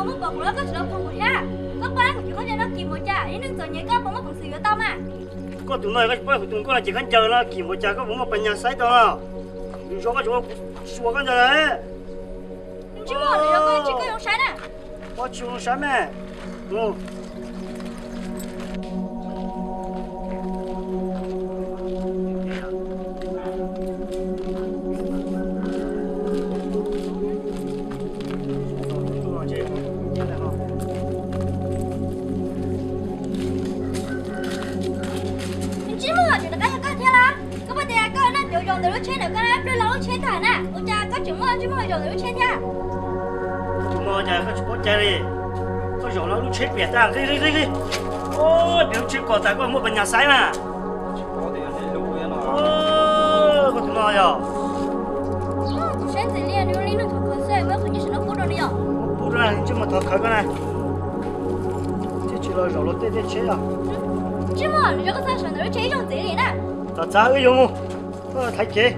Koj muab pom kuv los koj tsis los pom kuv thiab. Koj pab kuv cov khaub ncaws no kim npaum cas, ib neeg txom nyem koj puas muaj peev xwm yuav tau mas? Koj tus no koj pab kuv tus nkauj no ces khaub ncaws no kim npaum cas koj puas muaj pas nyas xaiv tau? Lwm zaus koj tsis ua kuv sua koj ntag. Ntsej muag, lwm zaus koj tsis koj zoo saib na. Koj tsis zoo saib me. Ntsej muag, tseem rov qab yog koj thiab las? Koj puas tias koj noj cauv zaum ntawm lub tsheb ntawm koj na, plawg los lub tsheb tag na, ua cas koj tseem muaj ntsej muag zaum ntawm lub tsheb thiab? Tus no cas koj tsis paub cai li. Koj zaum no lub tsheb piam tag, qi qi qi qi. Piam lub tsheb kom tas koj muaj pas nyas xaiv mas. Koj tus no yog. Kuv saib ntxiv li nws ua li neeg thov khov xwb, muab qhov nyiaj sim no pub rau nws yom. Pub rau ntsej muag thov khov koj na. Thiaj tsis los zaum luag tej tej tsheb os. Ntsej muag, nws zoo koj txhob zaum ntawm lub tsheb ib zaug ntxiv li na. Txav txav wb yuav mus, koj thaiv kev.